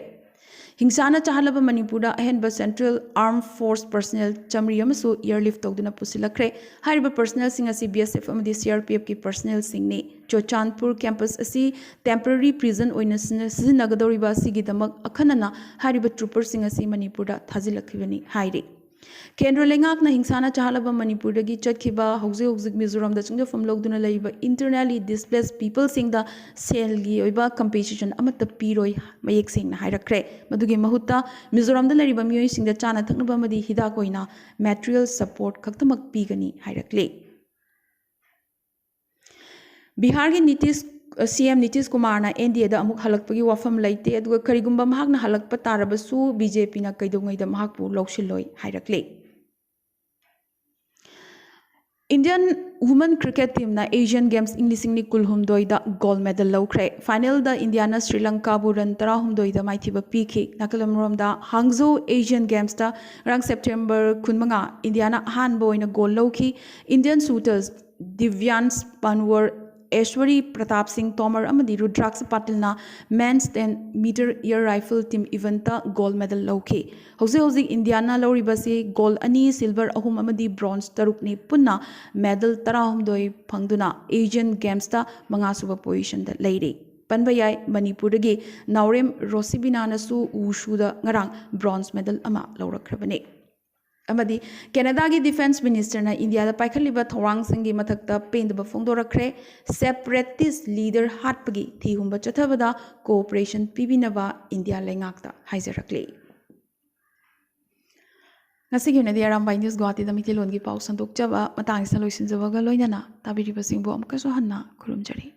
ꯍꯤꯡꯁꯥꯅ ꯆꯥꯍꯜꯂꯕ ꯃꯅꯤꯄꯨꯔꯗ ꯑꯍꯦꯟꯕ Central Armed Force personnel ꯆꯥꯃꯔꯤ ꯑꯃꯁꯨ airlift ꯇꯧꯗꯨꯅ ꯄꯨꯁꯤꯜꯂꯛꯈ꯭ꯔꯦ꯫ ꯍꯥꯏꯔꯤꯕ personnelꯁꯤꯡ ꯑꯁꯤ B S F ꯑꯃꯗꯤ C R P Fꯀꯤ personnelꯁꯤꯡꯅꯤ꯫ Churachandpur campus ꯑꯁꯤ temporary prison ꯑꯣꯏꯅ ꯁꯤꯖꯤꯟꯅ-, ꯁꯤꯖꯤꯟꯅꯒꯗꯧꯔꯤꯕ ꯑꯁꯤꯒꯤꯗꯃꯛ ꯑꯈꯟꯅꯅ ꯍꯥꯏꯔꯤꯕ trooperꯁꯤꯡ ꯑꯁꯤ ꯃꯅꯤꯄꯨꯔꯗ ꯊꯥꯖꯤꯜꯂꯛꯈꯤꯕꯅꯤ ꯍꯥꯏꯔꯤ꯫ ꯀꯦꯟꯗ꯭ꯔ ꯂꯩꯉꯥꯛꯅ ꯍꯤꯡꯁꯥꯅ ꯆꯥꯍꯜꯂꯕ ꯃꯅꯤꯄꯨꯔꯗꯒꯤ ꯆꯠꯈꯤꯕ, ꯍꯧꯖꯤꯛ ꯍꯧꯖꯤꯛ ꯃꯤꯖꯣꯔꯥꯝꯗ ꯆꯪꯖꯐꯝ ꯂꯧꯗꯨꯅ ꯂꯩꯔꯤꯕ internally displaced peopleꯁꯤꯡꯗ ꯁꯦꯜꯒꯤ ꯑꯣꯏꯕ compensationꯑꯃꯠꯇ ꯄꯤꯔꯣꯏ, ꯃꯌꯦꯛ ꯁꯦꯡꯅ ꯍꯥꯏꯔꯛꯈ꯭ꯔꯦ꯫ ꯃꯗꯨꯒꯤ ꯃꯍꯨꯠꯇ ꯃꯤꯖꯣꯔꯥꯝꯗ ꯂꯩꯔꯤꯕ ꯃꯤꯑꯣꯏꯁꯤꯡꯗ ꯆꯥꯅ ꯊꯛꯅꯕ ꯑꯃꯗꯤ ꯍꯤꯗꯥꯛ ꯑꯣꯏꯅ material support ꯈꯛꯇꯃꯛ ꯄꯤꯒꯅꯤ ꯍꯥꯏꯔꯛꯂꯤ꯫ ꯕꯤꯍꯥꯔꯒꯤ ꯅꯤꯇꯤꯁ, ꯁꯤ ꯑꯦꯝ ꯅꯤꯇꯤꯁ ꯀꯨꯃꯥꯔꯅ N D Aꯗ ꯑꯃꯨꯛ ꯍꯜꯂꯛꯄꯒꯤ ꯋꯥꯐꯝ ꯂꯩꯇꯦ, ꯑꯗꯨꯒ ꯀꯔꯤꯒꯨꯝꯕ ꯃꯍꯥꯛꯅ ꯍꯜꯂꯛꯄ ꯇꯥꯔꯕꯁꯨ B J Pꯅ ꯀꯩꯗꯧꯉꯩꯗ ꯃꯍꯥꯛꯄꯨ ꯂꯧꯁꯤꯜꯂꯣꯏ ꯍꯥꯏꯔꯛꯂꯤ꯫ Indian women cricket teamꯅ Asian Games ꯏꯪ ꯂꯤꯁꯤꯡ ꯑꯅꯤ ꯀꯨꯟꯍꯨꯝꯗꯣꯏꯗ gold medal ꯂꯧꯈ꯭ꯔꯦ꯫ Finalꯗ Indiaꯅ Sri Lankaꯕꯨ run ꯇꯔꯥꯍꯨꯝꯗꯣꯏꯗ ꯃꯥꯏꯊꯤꯕ ꯄꯤꯈꯤ꯫ ꯅꯥꯀꯜ ꯑꯃꯔꯣꯝꯗ Hangzhou Asian Gamesꯇ ꯉꯔꯥꯡ September ꯀꯨꯟꯃꯉꯥ Indiaꯅ ꯑꯍꯥꯟꯕ ꯑꯣꯏꯅ gold ꯂꯧꯈꯤ꯫ Indian shooters Divyansh Panwar, Aishwari Pratap Singh Tomar ꯑꯃꯗꯤ Rudraksh Patilꯅ men's ten meter air rifle team eventꯇ gold medal ꯂꯧꯈꯤ꯫ ꯍꯧꯖꯤꯛ ꯍꯧꯖꯤꯛ Indiaꯅ ꯂꯧꯔꯤꯕꯁꯤ gold ꯑꯅꯤ, silver ꯑꯍꯨꯝ ꯑꯃꯗꯤ bronze ꯇꯔꯨꯛꯅꯤ꯫ ꯄꯨꯟꯅ medal ꯇꯔꯥꯍꯨꯝꯗꯣꯏ ꯐꯪꯗꯨꯅ Asian Gamesꯇ ꯃꯉꯥꯁꯨꯕ positionꯗ ꯂꯩꯔꯤ꯫ ꯄꯟꯕ ꯌꯥꯏ, ꯃꯅꯤꯄꯨꯔꯗꯒꯤ ꯅꯥꯎꯔꯦꯝ ꯔꯣꯁꯤꯕꯤꯅꯥꯅꯁꯨ ꯋꯨꯁꯨꯗ ꯉꯔꯥꯡ bronze medal ꯑꯃ ꯂꯧꯔꯛꯈ꯭ꯔꯕꯅꯤ꯫ ꯑꯃꯗꯤ Canadaꯒꯤ defence ministerꯅ Indiaꯗ ꯄꯥꯏꯈꯠꯂꯤꯕ ꯊꯧꯔꯥꯡꯁꯤꯡꯒꯤ ꯃꯊꯛꯇ ꯄꯦꯟꯗꯕ ꯐꯣꯡꯗꯣꯔꯛꯈ꯭ꯔꯦ꯫ Separatist leader ꯍꯥꯠꯄꯒꯤ ꯊꯤꯍꯨꯝꯕ ꯆꯠꯊꯕꯗ cooperation ꯄꯤꯕꯤꯅꯕ India ꯂꯩꯉꯥꯛꯇ ꯍꯥꯏꯖꯔꯛꯂꯤ꯫ ꯉꯁꯤꯒꯤ ꯑꯣꯏꯅꯗꯤ ꯑꯔꯥꯝꯕꯥꯏ News ꯒꯨꯋꯥꯍꯥꯇꯤꯗ ꯃꯩꯇꯩꯂꯣꯟꯒꯤ ꯄꯥꯎ ꯁꯟꯗꯣꯛꯆꯕ ꯃꯇꯥꯡꯁꯤꯗ ꯂꯣꯏꯁꯤꯟꯖꯕꯒ ꯂꯣꯏꯅꯅ ꯇꯥꯕꯤꯔꯤꯕꯁꯤꯡꯕꯨ ꯑꯃꯨꯛꯀꯁꯨ ꯍꯟꯅ ꯈꯨꯔꯨꯝꯖꯔꯤ꯫